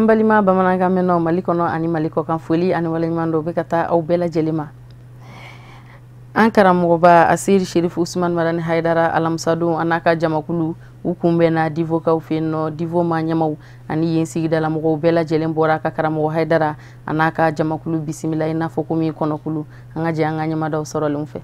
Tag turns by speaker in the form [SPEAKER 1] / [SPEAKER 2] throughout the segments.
[SPEAKER 1] An balima bamanankan mɛnnaw Mali kɔnɔ ani Mali kɔkan, foli ani waleɲuman dɔ bɛ ka taa aw bɛɛ lajɛlen ma. An karamɔgɔba Aseyidi Sherifu Usumani Madani Hayidara, alamisadon a n'a ka jamakulu u kunbɛnna Divokaw fɛ yen nɔ. Divo maa ɲɛmaw ani yen sigidalamɔgɔw bɛɛ lajɛlen bɔra ka karamɔgɔ Hayidara a n'a ka jamakulu bisimila i n'a fɔ komi kɔnɔkulu. An ka jɛ an ka ɲɛmadaw sɔrɔlenw fɛ.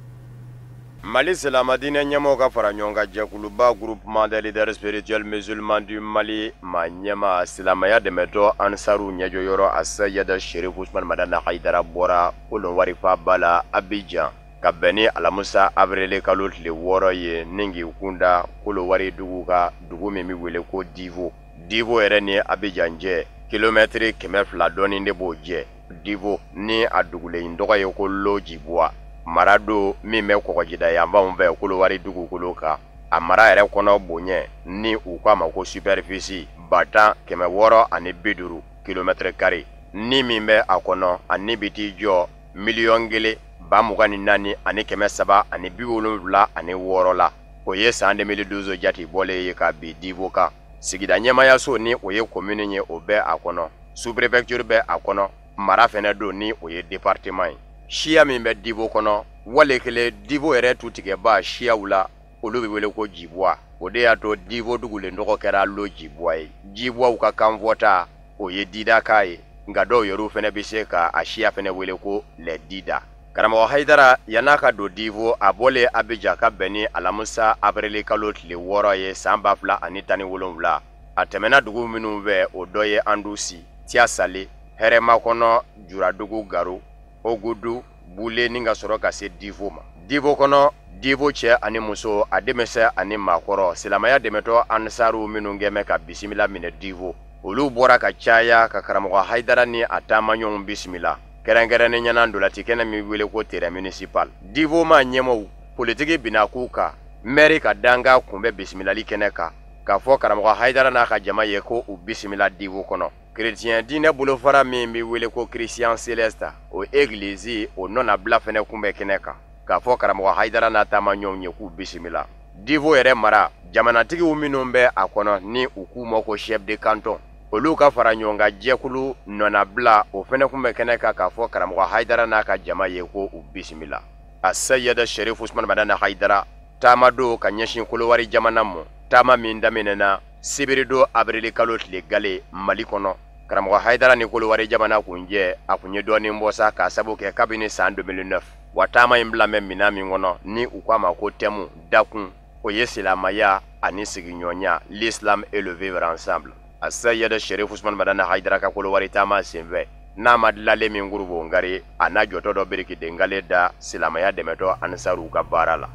[SPEAKER 2] Mali silamɛdiinɛ ɲɛmɔgɔw ka fara ɲɔgɔn kan jɛkuluba, Groupement des leaders spirituels musulmans du Mali, maa ɲɛma silamɛya dɛmɛtɔ Ansaru ɲɛjɔyɔrɔ Asayida Sherifu Usumani Madani Hayidara bɔra Kolonwari faaba la Abidjan ka bɛn ni alamusa avril kalo tile 6 ye, ni k'i kunda Kolowari dugu ka dugu min bɛ wele ko Divo. Divo yɛrɛ ni Abidjan cɛ, kilomɛtiri 200 dɔɔnin de b'o jɛ. Divo ni a dugulen tɔgɔ ye ko Lojibuwa, mara don min bɛ kɔgɔjida yanfanw fɛ Kolowari dugukolo kan. A mara yɛrɛ kɔnɔ bonya, ni u k'a ma ko superficie, 10,650 kilomètre carré, ni min bɛ a kɔnɔ ani bɛ t'i jɔ 1,024,376 la. O ye san 2012 jate bɔlen ye ka bi Divo kan. Sigida ɲɛmayaso, ni o ye commune ye, o bɛ a kɔnɔ, sous-préfecture bɛ a kɔnɔ, mara fɛnɛ don, ni o ye département ye. Siya min bɛ Divo kɔnɔ, wale kelen Divo yɛrɛ tu tigɛba siyaw la, olu bɛ wele ko Jibuwa. O de y'a to Divo dugulen tɔgɔ kɛra Lojibuwa ye. Jibuwaw ka kan fɔta, o ye Didaka ye, nka dɔw yɛrɛ fɛnɛ bɛ se ka a siya fɛnɛ wele ko les Dida. Karamɔgɔ Hayidara, yann'a ka don Divo, a bɔlen Abidjan ka bɛn ni alamusa avril kalo tile 6 ye san 2017, a tɛmɛna dugu minnu fɛ, o dɔ ye Andusi, Tiyasale, Hɛrɛmakɔnɔ, Juradugu, Garo, Ogudu, Bule, ni ka sɔrɔ ka se Divo ma. Divo kɔnɔ, Divo cɛ ani muso, a denmisɛn ani maakɔrɔ, silamɛya dɛmɛtɔ Ansaru minnu kɛmɛ ka bisimila minɛ Divo, olu bɔra ka caya ka karamɔgɔ Hayidara ni a taamaɲɔgɔnw bisimila, kɛrɛnkɛrɛnnen ɲɛna ntolaci kɛnɛ min wele ko terrain municipal. Divo maa ɲɛmɔgɔw, politiki binna k'u kan, mɛri ka dankan kun bɛ bisimilali kɛnɛ kan k'a fɔ karamɔgɔ Hayidara n'a ka jama ye ko u bisimila Divo kɔnɔ. Kerecɛn diinɛ bolofara min bɛ wele ko Christian Celeste, o église o nɔnabila fɛnɛ kun bɛ kɛnɛ kan k'a fɔ karamɔgɔ Hayidara n'a taamaɲɔgɔnw ye k'u bisimila. Divo yɛrɛ mara, jamanatigiw minnu bɛ a kɔnɔ, ni u k'u ma ko chef de canton, olu ka fara ɲɔgɔn kan jɛkulu nɔnabila, o fɛnɛ kun bɛ kɛnɛ kan k'a fɔ karamɔgɔ Hayidara n'a ka jama ye ko u bisimila. A Sayida Sherifu Usumani Madani Hayidara taama don ka ɲɛsin Kolowari jamana ma, taama min daminɛna sibiridon avril kalo tile gale Mali kɔnɔ. Karamɔgɔ Hayidara ni Kolowari jamana kun jɛ, a kun ye dɔɔnin bɔ sa, k'a sabu kɛ kabini san 2009. Wa taama in bila bɛ minɛn min kɔnɔ, ni u k'a ma ko thème, dakun, o ye silamɛya ani sigiɲɔgɔnya, l'islam et le vivre ensemble. A Sayida Sherifu Usumani Madani Hayidara ka Kolowari taama senfɛ, n'a ma dilalen min kurubongari, a n'a jɔtɔ dɔ birikiden da silamɛya dɛmɛtɔ Ansaruw ka baara la.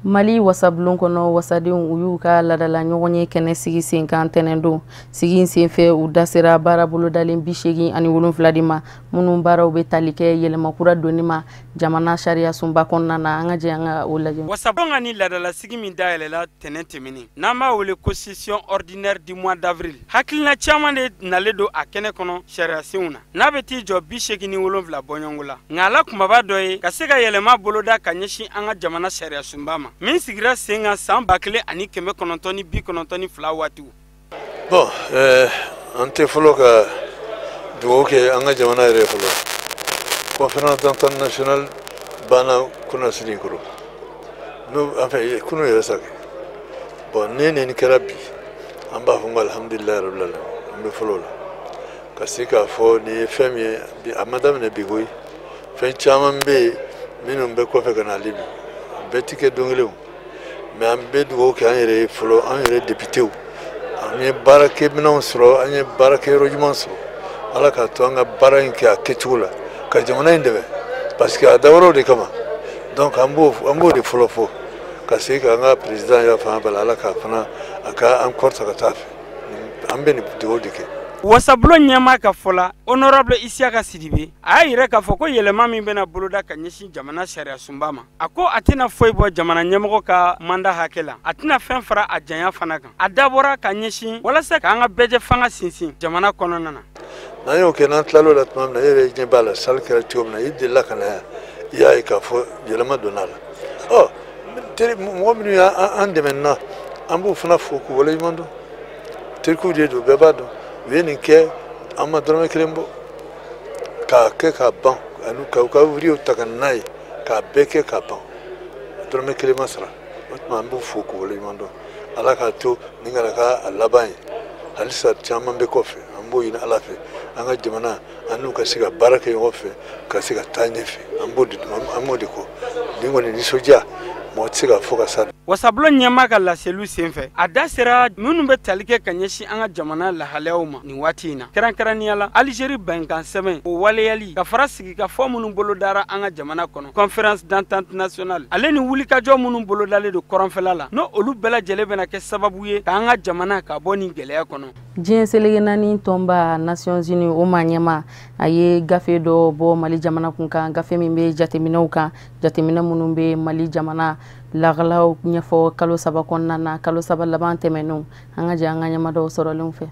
[SPEAKER 1] Mali wasabulon kɔnɔ, wasadenw u y'u ka ladala ɲɔgɔn ye kɛnɛ sigi sen kan tɛnɛndon. Sigi in senfɛ, u da sera baara bolodalen 87 de ma, minnu baaraw bɛ tali kɛ yɛlɛmakura donni ma jamana sariya sunba kɔnɔna na. An ka jɛ an ka o lajɛ.
[SPEAKER 3] Wasabulon ka ni ladala sigi min dayɛlɛla tɛnɛn tɛmɛnen, n'an b'a wele ko session ordinaire du mois d'avril, hakilina caman de nalen don a kɛnɛ kɔnɔ sariyasenw na, n'a bɛ t'i jɔ 87 bɔɲɔgɔnko la. Nka a la kunbaba dɔ ye ka se ka yɛlɛma boloda ka ɲɛsin an ka jamana sariya sunba ma min sigira sen kan san 1992 waatiw.
[SPEAKER 4] Bon, an tɛ fɔlɔ ka dugawu kɛ an ka jamana yɛrɛ fɔlɔ. Conférence d'entente nationale banna kunnasiri kɔrɔ n'o, enfin kunu yɛrɛ sa kɛ. Bon, ni nin kɛra bi, an b'a fɔ ko alhamdulilayi rabil alamin. An bɛ fɔlɔ la ka se k'a fɔ nin ye fɛn min ye bi, a ma daminɛ bi koyi. Fɛn caman bɛ yen minnu bɛ kɔfɛ ka na hali bi, bɛɛ ti kɛ don kelen o. Mais an bɛ dugawu kɛ an yɛrɛ ye fɔlɔ, an yɛrɛ députéw. An ye baarakɛminɛnw sɔrɔ, an ye baarakɛyɔrɔ ɲuman sɔrɔ. Ala k'a to an ka baara in kɛ a kɛcogo la ka jamana in dɛmɛ, parce que a dabɔra o de kama. Donc an b'o de fɔlɔ fɔ ka se k'an ka président yɛrɛ fanga bala. Ala k'a fana a ka an kɔrɔta ka taa fɛ. An bɛ nin dugawu de kɛ.
[SPEAKER 3] Wasabulon ɲɛmaa ka fɔ la, honorable Isiyaka Sidibe, a y'a yira k'a fɔ ko yɛlɛma min bɛna boloda ka ɲɛsin jamana sariya sunba ma, a ko a tɛna foyi bɔ jamana ɲɛmɔgɔ ka mandat hakɛ la, a tɛna fɛn fara a janya fana kan. A dabɔra ka ɲɛsin walasa k'an ka bɛɛjɛ fanga sinsin jamana kɔnɔna na.
[SPEAKER 4] N'an y'o kɛ, n'an tilal'o la tuma min na, e yɛrɛ ɲɛ b'a la salle kɛra cogo min na, i delila ka na yan, i y'a ye k'a fɔ yɛlɛma donna a la. Ɔ teri mɔgɔ minnu y'an dɛmɛ nin na, an b'u fana fo k'u waleɲuman dɔn. Terikuw de don, bɛɛ b'a dɔn u ye nin kɛ. An ma dɔrɔmɛ kelen bɔ k'a kɛ k'a ban, ani ka u ka wuriw ta ka na n'a ye k'a bɛɛ kɛ k'a ban, dɔrɔmɛ kelen ma sara. O tuma an b'u fo k'u waleɲuman dɔn. Ala k'a to nin kana k'a laban ye, halisa caman bɛ kɔfɛ. An b'o ɲini Ala fɛ, an ka jamana an n'u ka se ka baara kɛ ɲɔgɔn fɛ, ka se ka taa ɲɛfɛ. An b'o de an b'o de kɔ. Nin kɔni nisɔndiya, mɔgɔ tɛ se ka fɔ ka sa.
[SPEAKER 3] Wasabulon ɲɛmaa ka laseliw senfɛ, a da sera minnu bɛ tali kɛ ka ɲɛsin an ka jamana lahalayaw ma nin waati in na, kɛrɛnkɛrɛnnenya la Alizeri bɛnkan sɛbɛn o waleyali, ka fara sigikafɔ minnu bolodara an ka jamana kɔnɔ, Conférence d'entente nationale, ale ni wulikajɔ minnu bolodalen don kɔrɔnfɛla la, n'o olu bɛɛ lajɛlen bɛna kɛ sababu ye k'an ka jamana ka bɔ nin gɛlɛya kɔnɔ.
[SPEAKER 1] Diɲɛ seleke naani tɔnba Nations Unies, o maa ɲɛma, a ye gafe dɔ bɔ Mali jamana kun kan, gafe min bɛ jateminɛw kan, jateminɛ minnu bɛ Mali jamana lagalaw ɲɛfɔ kalo 3 kɔnɔna na, kalo 3 laban tɛmɛnenw. An ka jɛ an ka ɲɛma dɔw sɔrɔlenw fɛ.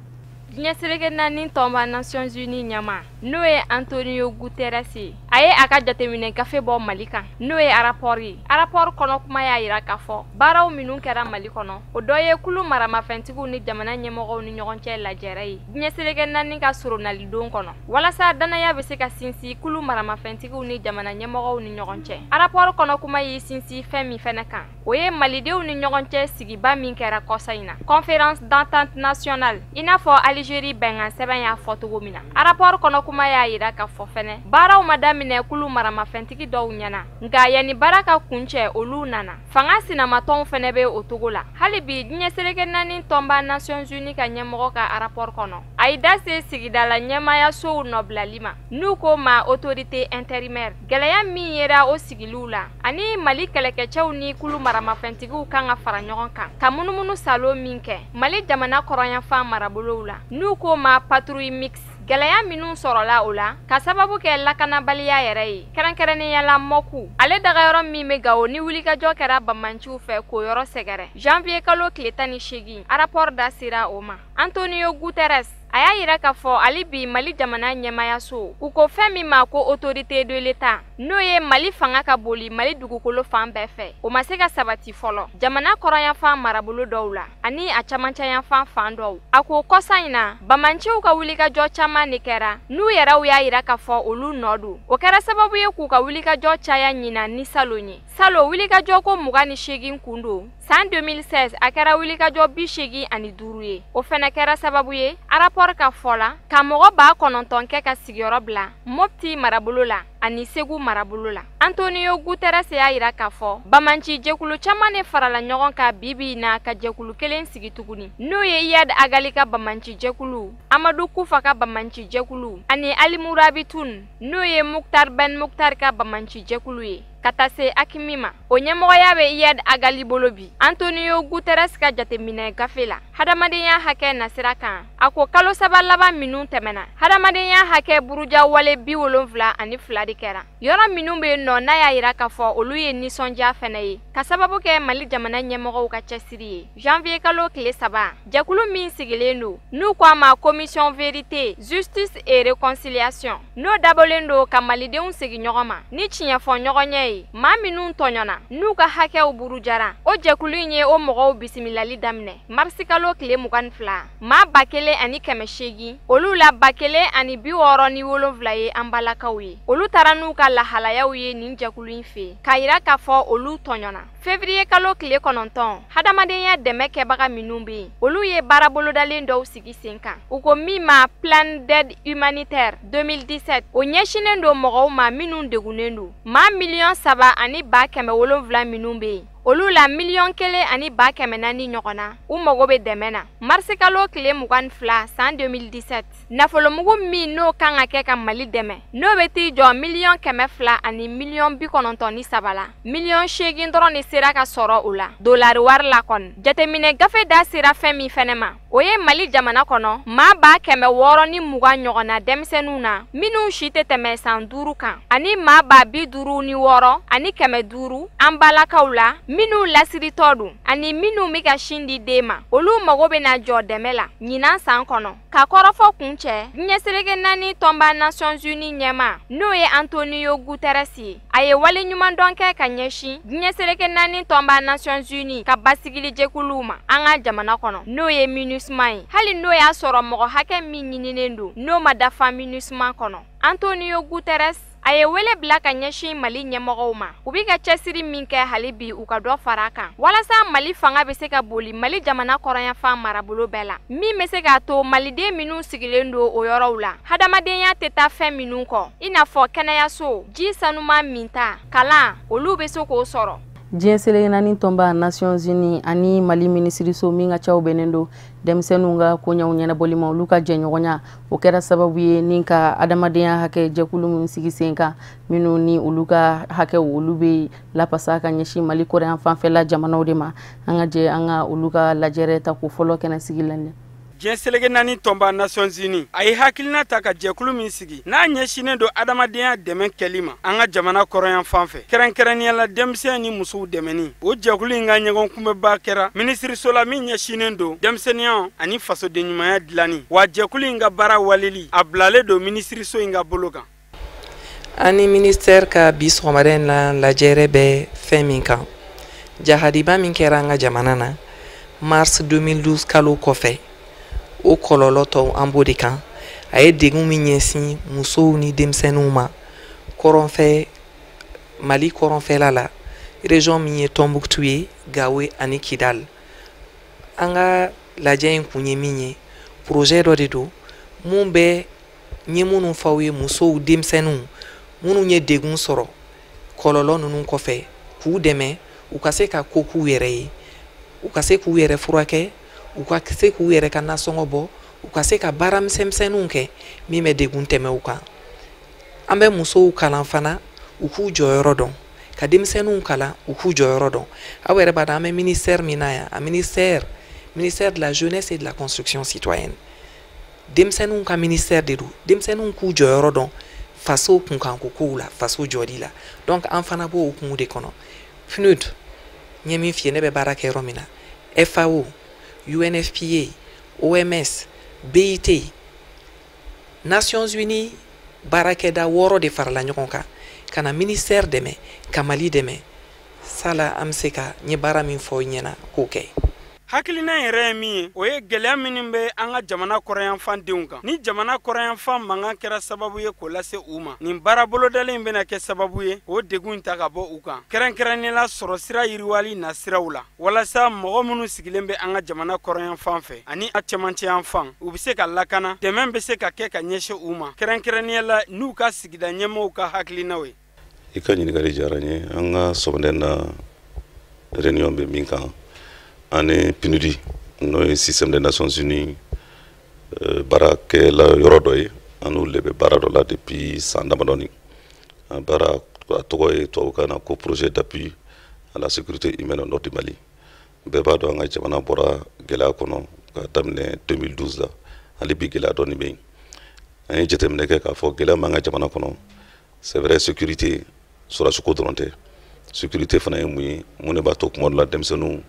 [SPEAKER 5] Diɲɛ seleke naani tɔnba Nations Unies ɲɛma, n'o ye Antonio Guterres ye, a ye a ka jateminɛ gafe bɔ Mali kan, n'o ye rapport ye. Rapport kɔnɔ kuma y'a yira k'a fɔ baaraw minnu kɛra Mali kɔnɔ, o dɔ ye kulu maramafɛntigiw ni jamana ɲɛmɔgɔw ni ɲɔgɔn cɛ lajɛrɛ ye diɲɛ seleke naani ka soronalidon kɔnɔ, walasa danaya bɛ se ka sinsin kulu maramafɛntigiw ni jamana ɲɛmɔgɔw ni ɲɔgɔn cɛ. Rapport kɔnɔ kuma y'i sinsin fɛn min fɛnɛ kan, o ye malidenw ni ɲɔgɔn cɛ sigiba min kɛra kɔsa in na, Conférence d'entente nationale, i n'a fɔ Algérie bɛnkan sɛbɛn y'a fɔ cogo min na. Rapport kɔnɔ kuma y'a yira k'a fɔ fɛnɛ baaraw ma daminɛ kulu maramafɛntigi dɔw ɲɛna, nka yanni baara ka kuncɛ olu nana. Fanga sinamatɔnw fɛnɛ bɛ o togo la hali bi. Diɲɛ seleke naani tɔnba Nations Unies ka ɲɛmɔgɔ ka rapport kɔnɔ, a y'i da se sigidala ɲɛmaayasow nɔbilali ma, n'u ko ma autorité intérimaire. Gɛlɛya min yera o sigiliw la, ani Mali kɛlɛkɛcɛw ni kulu maramafɛntigiw kan ka fara ɲɔgɔn kan ka munumunu salo min kɛ Mali jamana kɔrɔnyanfan marabolow la, n'u ko ma patrouille mixte. Gɛlɛya minnu sɔrɔla o la ka sababu kɛ lakanabaliya yɛrɛ ye, kɛrɛnkɛrɛnnenya la Mɔku, ale dagayɔrɔ min bɛ Gawo, ni wulikajɔ kɛra bamanciw fɛ k'o yɔrɔ sɛgɛrɛ janvier kalo tile 18, rapport da sera o ma. Antonio Guterres a y'a yira k'a fɔ hali bi Mali jamana ɲɛmayaso, u ko fɛn min ma ko autorité de l'État, n'o ye Mali fanga ka boli Mali dugukolo fan bɛɛ fɛ, o ma se ka sabati fɔlɔ jamana kɔrɔnyanfan marabolo dɔw la ani a camancɛyanfan fan dɔw. A ko kɔsa in na bamanciw ka wulikajɔ caman de kɛra, n'u yɛrɛw y'a yira k'a fɔ olu nɔ don. O kɛra sababu ye k'u ka wulikajɔ caya ɲinan ni salon ye. Salon wulikajɔ ko 28 kun don, san 2016 a kɛra wulikajɔ 85 ye. O fɛnɛ kɛra sababu ye, rapport ka fɔ la, ka mɔgɔ 9,000 kɛ ka sigiyɔrɔ bila Mopti marabolo la ani Segu marabolo la. Antonio Guterres y'a yira k'a fɔ bamanci jɛkulu caman de farala ɲɔgɔn kan bi bi in na ka jɛkulu kelen sigi tuguni, n'o ye Iyad Agali ka bamanci jɛkulu, Amadu Kufa ka bamanci jɛkulu, ani Ali Murabitun, n'o ye Muktar Ben Muktar ka bamanci jɛkulu ye, ka taa se Akimi ma. O ɲɛmɔgɔya bɛ Iyad Agali bolo bi. Antonio Guterres ka jateminɛ gafe la hadamadenya hakɛ nasira kan, a ko kalo 3 laban minnu tɛmɛna, hadamadenya hakɛ buruja wale 72 de kɛra yɔrɔ minnu bɛ yen nɔ, n'a y'a yira k'a fɔ olu ye nisɔndiya fɛnɛ ye ka sababu kɛ Mali jamana ɲɛmɔgɔw ka cɛsiri ye. Janvier kalo tile 3, jɛkulu min sigilen don, n'u ko a ma Commission vérité, justice et réconciliation, n'o dabɔlen don ka malidenw segin ɲɔgɔn ma ni tiɲɛfɔ ɲɔgɔn ɲɛ ye, maa minnu tɔɲɔna n'u ka hakɛw burujara, o jɛkulu in ye o mɔgɔw bisimilali daminɛ marisi kalo tile 22. Maa 1800, olu la 1067 ye an balakaw ye. Olu taara n'u ka lahalayaw ye nin jɛkulu in fɛ k'a yira k'a fɔ olu tɔɲɔna. Février kalo tile 9, hadamadenya dɛmɛ kɛbaga minnu bɛ yen, olu ye baara bolodalen dɔw sigi sen kan, u ko min ma plan d'aide humanitaire 2017. O ɲɛsinnen don mɔgɔw ma minnu degunnen don. Maa 3,700,000 minnu bɛ yen, olu la 1,400,000 ɲɔgɔn na, u mago bɛ dɛmɛ na. Marisi kalo tile 22 san 2017, nafolomugu min n'o kan ka kɛ ka Mali dɛmɛ, n'o bɛ t'i jɔ 200,093,000 la, 8 million dɔrɔn de sera ka sɔrɔ o la dolari wari la kɔni. Jateminɛ gafe da sera fɛn min fɛnɛ ma, o ye Mali jamana kɔnɔ maa 620 ɲɔgɔn na denmisɛnninw na minnu si tɛ tɛmɛ san 5 kan, ani maa 56,500 an balakaw la. Minnu lasiritɔ don ani minnu bɛ ka sin di den ma, olu mago bɛna jɔ dɛmɛ la ɲinan san kɔnɔ. Ka kɔrɔfɔ kun cɛ, diɲɛ seleke naani tɔnba Nations Unies ɲɛmaa, n'o ye Antonio Guterres ye, a ye waleɲumandɔn kɛ ka ɲɛsin diɲɛ seleke naani tɔnba Nations Unies ka basigilijɛkuluw ma an ka jamana kɔnɔ, n'o ye MINUSMA ye, hali n'o y'a sɔrɔ mɔgɔ hakɛ min ɲininen don, n'o ma dafa MINUSMA kɔnɔ. Antonio Guterres a ye wele bila ka ɲɛsin Mali ɲɛmɔgɔw ma, u bi ka cɛsiri min kɛ, hali bi u ka dɔ fara a kan, walasa Mali fanga bɛ se ka boli Mali jamana kɔrɔnyanfan marabolo bɛɛ la, min bɛ se k'a to maliden minnu sigilen don o yɔrɔw la, hadamadenya tɛ taa fɛn minnu kɔ, i n'a fɔ kɛnɛyaso, ji sanuman minta, kalan, olu bɛ se k'o sɔrɔ.
[SPEAKER 1] Diɲɛ seleke naani tɔnba Nations Unies ani Mali minisiriso min ka caw bɛnnen don denmisɛnninw ka koɲɛw ɲɛnabɔli ma, olu ka jɛɲɔgɔnya, o kɛra sababu ye ni ka adamadenya hakɛ jɛkulu minnu sigi sen kan, minnu ni olu ka hakɛw olu bɛ lapasa ka ɲɛsin Mali kɔrɔyan fanfɛla jamanaw de ma. An ka jɛ an ka olu ka lajɛrɛ ta ko fɔlɔ kɛnɛ sigi la.
[SPEAKER 3] Diɲɛ seleke naani tɔnba Nations Unies a ye hakilina ta ka jɛkulu min sigi, n'a ɲɛsinnen don adamadenya dɛmɛ kɛli ma an ka jamana kɔrɔyan fan fɛ, kɛrɛnkɛrɛnnenya la denmisɛn ni musow dɛmɛni, o jɛkulu in ka ɲɔgɔn kunbɛba kɛra minisiriso la min ɲɛsinnen don denmisɛnninya ani fasoden ɲumanya dilanni. Wa jɛkulu in ka baara waleli, a bilalen don minisiriso in ka bolo kan.
[SPEAKER 6] An ni ministère ka bi sɔgɔmada in na lajɛrɛ bɛ fɛn min kan, jahadiba min kɛra an ka jamana na mars 2012 kalo kɔfɛ, o kɔlɔlɔ tɔw, an b'o de kan. A ye degun min ɲɛsin musow ni denmisɛnninw ma kɔrɔnfɛ, Mali kɔrɔnfɛla la, région min ye Tɔnbuktu ye, Gawo ani Kidal. An ka lajɛ in kun ye min ye, projet dɔ de don mun bɛ n ye minnu f'aw ye, musow, denmisɛnninw minnu ye degun sɔrɔ kɔlɔlɔ ninnu kɔfɛ, k'u dɛmɛ u ka se ka ko k'u yɛrɛ ye, u ka se k'u yɛrɛ furakɛ, u ka se k'u yɛrɛ ka nasɔngɔ bɔ, u ka se ka baara misɛnmisɛnninw kɛ min bɛ degun tɛmɛ u kan. An bɛ musow kalan fana u k'u jɔyɔrɔ dɔn, ka denmisɛnninw kalan u k'u jɔyɔrɔ dɔn. Aw yɛrɛ b'a dɔn, an bɛ ministère min na yan, a ministère de la Jeunesse et de la Construction citoyenne, denmisɛnninw ka ministère de don. Denmisɛnninw k'u jɔyɔrɔ dɔn faso kunkanko kow la, faso jɔli la. Donc an fana b'o hukumu de kɔnɔ. PNUD, n ye min f'i ye, ne bɛ baara kɛ yɔrɔ min na, FAO, UNFPA, OMS, BIT, Nations Unies baarakɛda 6 de farala ɲɔgɔn kan ka na ministère dɛmɛ, ka Mali dɛmɛ sala an bɛ se ka n ye baara min fɔ ɲɛna k'o kɛ.
[SPEAKER 3] Hakilina yɛrɛ ye min ye, o ye gɛlɛya minnu bɛ an ka jamana kɔrɔyanfan denw kan, ni jamana kɔrɔyanfan mankan kɛra sababu ye k'o lase u ma, nin baara bolodalen in bɛna kɛ sababu ye k'o degun ta ka bɔ u kan, kɛrɛnkɛrɛnnenya la sɔrɔ sira yiriwali nasiraw la, walasa mɔgɔ minnu sigilen bɛ an ka jamana kɔrɔyanfan fɛ ani a cɛmancɛ yanfan, u bɛ se ka lakana, dɛmɛ bɛ se ka kɛ ka ɲɛsin u ma, kɛrɛnkɛrɛnnenya la n'u ka sigida ɲɛmɔgɔw ka hakilinaw ye.
[SPEAKER 7] I ka ɲininkali diyara n ye. An ka sɔgɔmada na réunion bɛ min kan, ani PNUD, n'o ye système des Nations Unies baarakɛla yɔrɔ dɔ ye, an n'olu de bɛ baara dɔ la depuis san damadɔni. A baara a tɔgɔ ye tubabukan na ko projet d'appui à la sécurité humaine au nord du Mali. Bɛɛ b'a dɔn, an ka jamana bɔra gɛlɛya kɔnɔ ka daminɛ 2012 la. Hali bi gɛlɛya dɔɔni bɛ yen. An ye jateminɛ kɛ k'a fɔ gɛlɛya m'an ka jamana kɔnɔ, c'est vrai, sécurité sɔrɔdasiko dɔrɔn tɛ. Sécurité fana ye mun ye? Mun de b'a to kuma dɔ la denmisɛnninw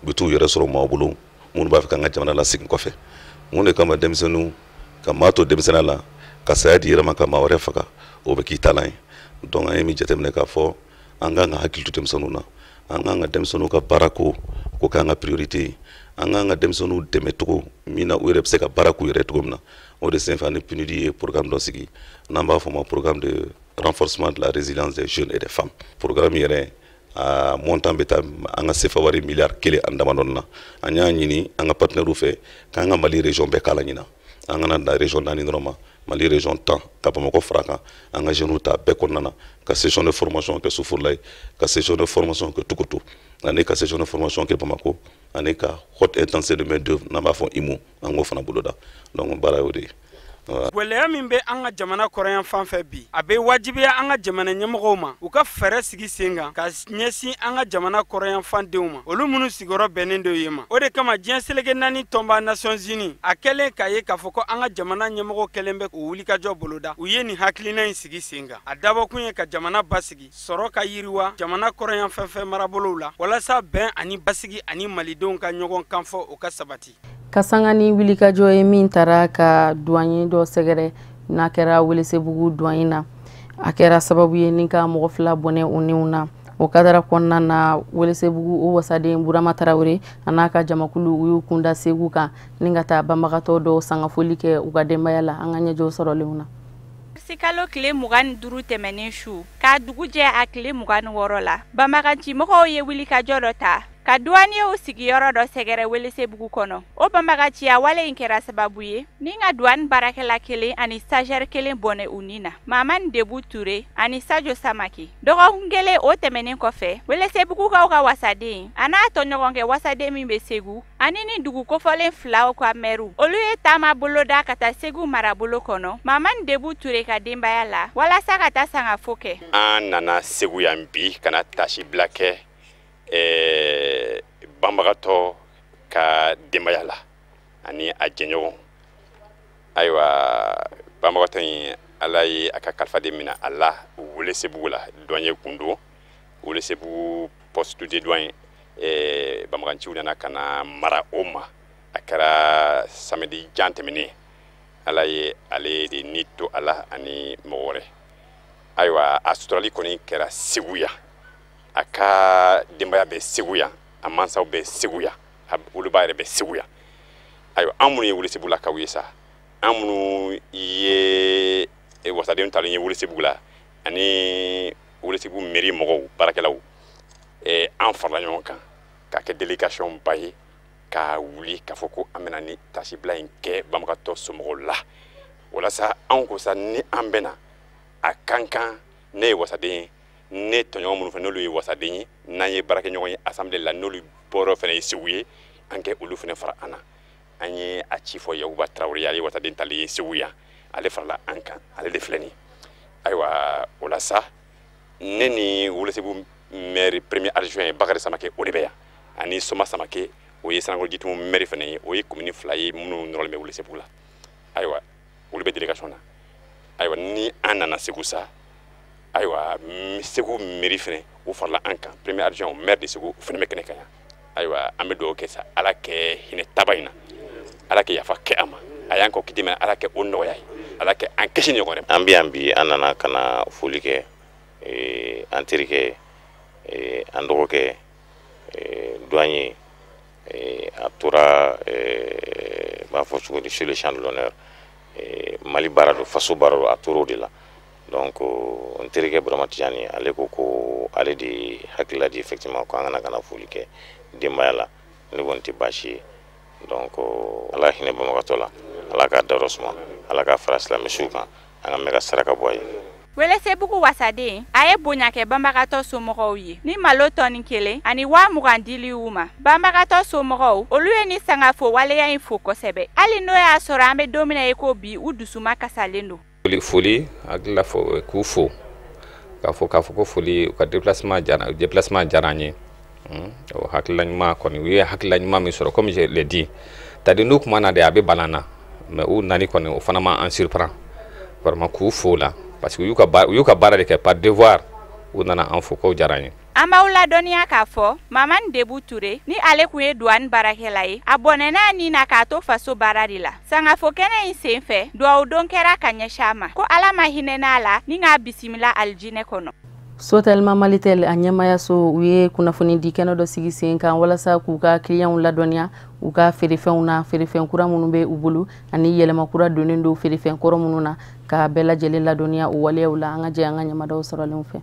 [SPEAKER 7] bɛ t'u yɛrɛ sɔrɔ maaw bolo minnu b'a fɛ k'an ka jamana lasegin kɔfɛ? Mun de kama denmisɛnninw ka maa to denmisɛnninya la ka saya di yɛrɛ ma, ka maa wɛrɛ faga, o bɛ k'i taalan ye? Donc an ye min jateminɛ k'a fɔ, an kan ka hakili to denmisɛnninw na, an kan ka denmisɛnninw ka baara ko k'o k'an ka priorité ye, an kan ka denmisɛnninw dɛmɛ cogo min na u yɛrɛ bɛ se ka baara k'u yɛrɛ cogo min na. O de senfɛ, ani PNUD ye programme dɔ sigi n'an b'a fɔ o ma programme de renforcement de la résilience des jeunes et des femmes. Programme yɛrɛ a montant bɛ taa an ka CFA wari miliyari 1 ani damadɔni na. An y'a ɲini an ka partenaires fɛ k'an ka Mali région bɛɛ k'a la ɲina, an kana dan région naani dɔrɔn ma, Mali région 10, ka Bamakɔ fara kan. An ka jeunes ta bɛɛ kɔnɔna na, ka session de formation kɛ Sufurulaye, ka session de formation kɛ Tukutu, ani ka session de formation kɛ Bamako, ani ka haute intensité de main d'œuvre n'an b'a fɔ HIMO, an k'o fana boloda. Donc baara y'o de ye.
[SPEAKER 3] Gwɛlɛya min bɛ an ka jamana kɔrɔyan fan fɛ bi, a bɛ wajibiya an ka jamana ɲɛmɔgɔw ma u ka fɛɛrɛ sigi sen kan ka ɲɛsin an ka jamana kɔrɔyan fan denw ma, olu minnu sigiyɔrɔ bɛnnen don yen ma. O de kama diɲɛ seleke naani tɔnba Nations Unies a kɛlen k'a ye k'a fɔ ko an ka jamana ɲɛmɔgɔw kɛlen bɛ k'u wulikajɔ boloda, u ye nin hakilina in sigi sen kan. A dabɔkun ye ka jamana basigi, sɔrɔ ka yiriwa jamana kɔrɔyan fɛn fɛn marabolow la, walasa bɛn ani basigi ani malidenw ka ɲɔgɔn kanfɔ o ka sabati.
[SPEAKER 1] Ka sanga ni wulikajɔ ye min taara ka douanier dɔ sɛgɛrɛ n'a kɛra Welesebugu douane na, a kɛra sababu ye ni ka mɔgɔ 2 bɔnɛ u niw na. O kadara kɔnɔna na, Welesebugu o wasaden Burama Tarawele a n'a ka jamakulu u y'u kunda Segu kan ni ka taa banbagatɔ dɔw sangafoli kɛ u ka denbaya la. An ka ɲɛjɔ sɔrɔlenw na.
[SPEAKER 8] Kalo tile 25 tɛmɛnen su k'a dugu jɛ a tile 26 la, banbagancimɔgɔw ye wulikajɔ dɔ ta ka douaniers sigiyɔrɔ dɔ sɛgɛrɛ Welesebugu kɔnɔ. O banbaganciya wale in kɛra sababu ye ni ka douane baarakɛla kelen ani stagiaire kelen bɔnɛ u ni na, Mamani Debu Ture ani Sajo Samake. Dɔgɔkun kelen o tɛmɛnen kɔfɛ, Welesebugukaw ka wasaden a n'a tɔɲɔgɔnkɛ wasaden min bɛ Segu ani ni dugu kofɔlen filaw ka mɛriw, olu ye taama boloda ka taa Segu marabolo kɔnɔ Mamani Debu Ture ka denbaya la walasa ka taa sangafo kɛ.
[SPEAKER 2] An nana Segu yan bi ka na tasibila kɛ banbagatɔ ka denbaya la ani a jɛɲɔgɔn. Ayiwa, banbagatɔ in, Ala ye a ka kalifa de minɛ a la Welesebugu la, douanier kun don Welesebugu poste de douane. Banbaganciw nana ka na mara o ma, a kɛra samedi jan tɛmɛnen. Ala ye ale de ni to a la ani mɔgɔ wɛrɛ. Ayiwa, a suturali kɔni kɛra Segu yan, a ka denbaya bɛ Segu yan, a mansaw bɛ Segu yan, a woloba yɛrɛ bɛ Segu yan. Ayiwa, an minnu ye Welesebugulakaw ye sa, an minnu ye wasadenw talen ye Welesebugu la ani Welesebugu mairie mɔgɔw baarakɛlaw, an farala ɲɔgɔn kan ka kɛ délégation ba ye ka wuli k'a fɔ ko an bɛna ni tasibila in kɛ banbagatɔ somɔgɔw la, walasa anw ko sa ni an bɛna a kan kan. Ne ye wasaden ye, ne tɔɲɔgɔn minnu fana n'olu ye wasaden ye, n'an ye baarakɛɲɔgɔn ye assemblée la, n'olu bɔyɔrɔ fana ye Segu ye, an kɛ olu fana fara an na. An ye a ci fɔ Yakuba Tarawele, ale ye wasaden talen ye Segu yan, ale farala an kan, ale de filɛ nin ye. Ayiwa, o la sa, ne ni Welesebugu maire premier adjoint ye Bakari Samake, o de bɛ yan, ani Soma Samake, o ye Sanankɔrɔ Jitumu maire fana ye. O ye commune 2 ye minnu nɔrɔlen bɛ Welesebugu la. Ayiwa, olu bɛ délégation na. Ayiwa, ni an nana Segu sa, ayiwa, Segu mairie fana o farala an kan, premier adjoint maire de Segu o fana bɛ kɛnɛ kan yan. Ayiwa, an bɛ dugawu kɛ sa, Ala kɛ hinɛ taba in na, Ala kɛ yafa kɛ a ma, a y'an kɔ kiti minɛ, Ala kɛ o nɔgɔya ye, Ala kɛ an kisi ɲɔgɔn wɛrɛ.
[SPEAKER 9] An bɛ yan bi, an nana ka na foli kɛ an terikɛ, an dɔgɔkɛ, douanier. A tora n b'a fɔ cogo di, sur le champ de l'honneur, Mali baara don, faso baara don, a tor'o de la. Donc n terikɛ Burama Tijani, ale ko ko ale de hakilila di effectivement ko an kana ka na foli kɛ denbaya la. Ne kɔni tɛ baasi ye. Donc Ala hinɛ banbagatɔ la, Ala k'a dayɔrɔ suma, Ala k'a fara silamɛsuw kan, an ka mɛn ka saraka bɔ a ye.
[SPEAKER 8] Welesebugu wasaden a ye bonya kɛ banbagatɔ somɔgɔw ye ni malo tɔni 1 ani 20,000 dili u ma. Banbagatɔ somɔgɔw olu ye ni sangafo waleya in fo kosɛbɛ, hali n'o y'a sɔrɔ an bɛ don min na i ko bi, u dusuma kasalen don.
[SPEAKER 10] Foli hakili la fo k'u fo k'a fɔ ko foli u ka déplacement diyara, déplacement diyara an ye. O hakilila ɲuman kɔni, u ye hakilila ɲuman min sɔrɔ, comme je l'ai dit, c'est-à-dire n'u kuma na de a bɛ bala an na, mais u nani kɔni o fana ma an surprend vraiment, k'u fo la parce que u y'u ka baara de kɛ par devoir, u nana an fo k'o diyara an ye.
[SPEAKER 8] An b'aw ladɔnniya k'a fɔ Mamani Debu Ture ni ale kun ye douane baarakɛla ye, a bɔnɛna ni na k'a to faso baara de la. Sangafo kɛnɛ in sen fɛ, duwawu don kɛra ka ɲɛsin a ma ko Ala ma hinɛ n'a la ni k'a bisimila alijinɛ kɔnɔ.
[SPEAKER 1] Sotelma Malitel a ɲɛmayaso u ye kunnafoni di kɛnɛ dɔ sigi sen kan walasa k'u ka kiliyanw ladɔnniya u ka feerefɛnw na, feerefɛn kura minnu bɛ u bolo ani yɛlɛma kura donnen don feerefɛn kɔrɔ minnu na, ka bɛɛ lajɛlen ladɔnniya o waleyaw la. An ka jɛ an ka ɲamadaw sɔrɔlenw fɛ.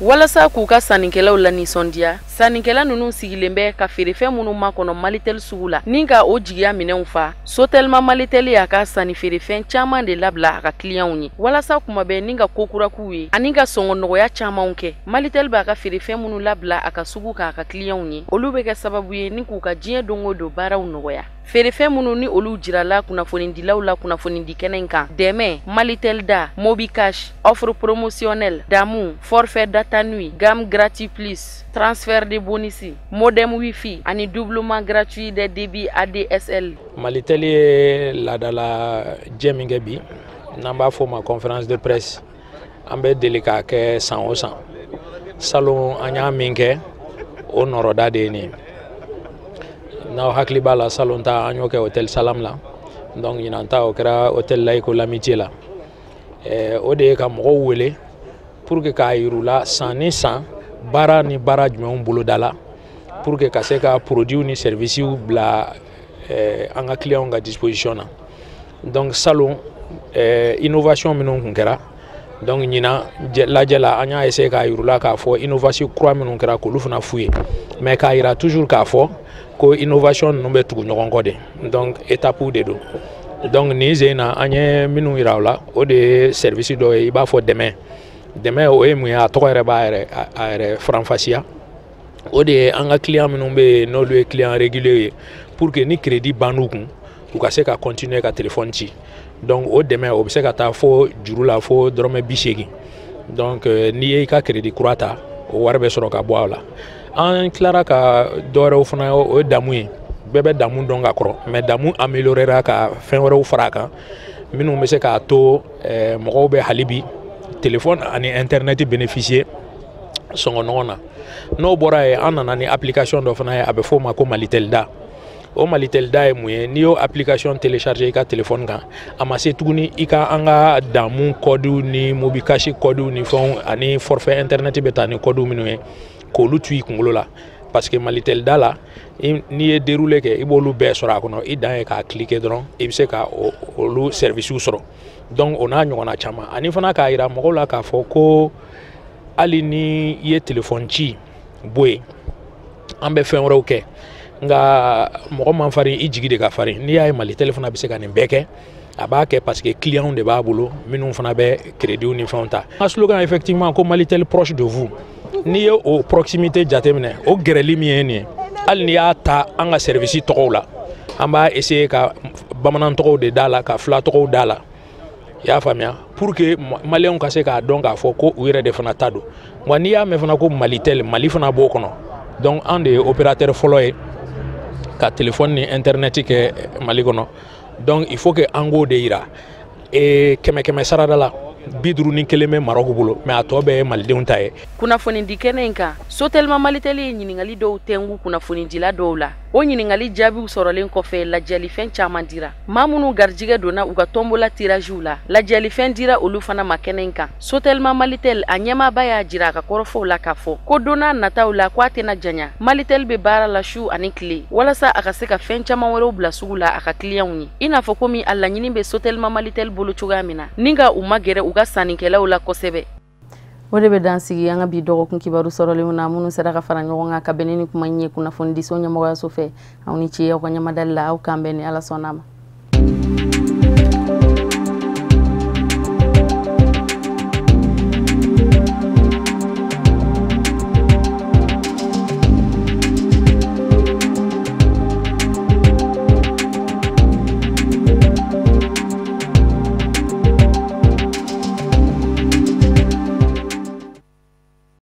[SPEAKER 1] Walasa k'u ka sannikɛlaw la nisɔndiya, sannikɛla ninnu sigilen bɛ ka feerefɛn minnu makɔnɔ Malitel sugu la ni ka o jigiya minɛnw fa. Sotelma Malitel y'a ka sanni feerefɛn caman de labila a ka kiliyanw ye walasa kuma bɛɛ ni ka ko kura k'u ye ani ka sɔngɔ nɔgɔya camanw kɛ. Malitel b'a ka feerefɛn minnu labila a ka sugu k'a ka kiliyanw ye, olu bɛ kɛ sababu ye ni k'u ka diɲɛ don o don baaraw nɔgɔya. Feerefɛn minnu ni olu jirala kunnafonidilaw la kunnafonidi kɛnɛ in kan: dɛmɛ, Malitel da, Mobicash, offre promotionnelle, Damu, forfait data nuit, gamme gratuit plus, transfert de bonus, modem wifi ani doublement gratuit des débits ADSL.
[SPEAKER 11] Malitel ye laadala jɛ min kɛ bi, n'an b'a fɔ o ma conférence de presse, an bɛ deli k'a kɛ san o san. Salon an y'a min kɛ, o nɔrɔda de ye nin ye. N'aw hakili b'a la, salon ta an y'o kɛ hôtel Salam la, donc ɲinan ta o kɛra hôtel Laïko l'Amitié la. O de ye ka mɔgɔw wele pour que k'a yir'u la san ni san baara ni baara jumɛnw boloda la pour que ka se ka produits ni services bila an ka clients ka disposition na. Donc salon innovation minnu kun kɛra, donc ɲinan lajɛ la an y'a essayer k'a yir'u la k'a fɔ innovation kura minnu kɛra k'olu fana f'u ye, mais k'a yira toujours k'a fɔ ko innovation ninnu bɛ tugu ɲɔgɔn kɔ de, donc étape de don. Donc nin sen na an ye minnu yira o la, o de ye service dɔ ye i b'a fɔ dɛmɛ. Dɛmɛ o ye mun ye? A tɔgɔ yɛrɛ b'a yɛrɛ a yɛrɛ faranfasiya. O de ye an ka client minnu bɛ yen n'olu ye client régulier ye, pour que ni crédit bann'u kun, u ka se ka continuer ka téléphone ci. Donc o dɛmɛ o bɛ se ka taa fo juru la fo dɔrɔmɛ 80. Donc n'i ye i ka crédit kura ta, o wari bɛ sɔrɔ ka bɔ a la. An tilara ka dɔwɛrɛw fana, o ye damu ye. Bɛɛ bɛ damu dɔn ka kɔrɔ, mais damu améliorera ka fɛn wɛrɛw fara a kan minnu bɛ se k'a to mɔgɔw bɛ hali bi téléphone ani internet bénéficier sɔngɔ nɔgɔn na. N'o bɔra yen, an nana ni application dɔ fana ye, a bɛ f'o ma ko Malitel da. O Malitel da ye mun ye? N'i y'o application télécharger i ka téléphone kan, a ma se tuguni i ka an ka damu code ni Mobicash code ni fɛnw ani forfait internet bɛ taa ni code minnu ye, k'olu tu i kunkolo la, parce que Malitel da la, n'i ye déroulé kɛ, i b'olu bɛɛ sɔrɔ a kɔnɔ. I dan ye k'a cliquer dɔrɔn, i bɛ se ka olu services sɔrɔ. Donc o n'a ɲɔgɔnna caman, ani fana k'a yira mɔgɔw la k'a fɔ ko hali ni i ye téléphone ci bɔ yen, an bɛ fɛn wɛrɛw kɛ. Nka mɔgɔ man farin, i jigi de ka farin. N'i y'a ye Malitel fana bɛ se ka nin bɛɛ kɛ, a b'a kɛ parce que clients de b'a bolo minnu fana bɛ crédit ni fɛnw ta. An ka slogan effectivement ko Malitel proche de vous. N'i ye o proximité jateminɛ, o gɛrɛli min ye nin ye, hali n'i y'a ta an ka service tɔgɔw la, an b'a essayer ka bamanan tɔgɔw de d'a la, ka fila tɔgɔw d'a la, i y'a faamuya, pour que maliyɛnw ka se k'a dɔn k'a fɔ ko u yɛrɛ de fana ta don. Wa n'i y'a mɛn fana ko Malitel, Mali fana b'o kɔnɔ. Donc an de ye opérateur fɔlɔ ye ka téléphone ni internet kɛ Mali kɔnɔ. Donc il faut que an k'o de yira. 100 100 sarada la, 51 bɛ Maroc bolo, mais a tɔ bɛɛ ye malidenw ta ye.
[SPEAKER 1] Kunnafonidi kɛnɛ in kan, Sotelma Malitel ye ɲininkali dɔw tɛngu kunnafonidila dɔw la. O ɲininkali jaabiw sɔrɔlen kɔfɛ, lajɛlifɛn caman dira maa minnu garijɛgɛ donna u ka tɔnbola tirajiw la. Lajɛlifɛn dira olu fana ma kɛnɛ in kan. Sotelma Malitel a ɲɛmaaba y'a jira a ka kɔrɔfɔw la k'a fɔ ko don n'a nataw la k'a tɛna janya, Malitel bɛ baara la su ani tile walasa a ka se ka fɛn caman wɛrɛw bila sugu la a ka kiliyanw ye, i n'a fɔ komi a laɲini bɛ Sotelma Malitel bolo cogoya min na ni ka u magɛrɛ u ka sannikɛlaw la kosɛbɛ. O de bɛ dan sigi an ka bi dɔgɔkun kibaru sɔrɔlenw na minnu sera ka fara ɲɔgɔn kan ka bɛn ni kuma in ye kunnafonidiso ɲɛmɔgɔyaso fɛ. Aw ni ce aw ka ɲɛmadali la. Aw k'an bɛn ni Ala sɔnna a ma.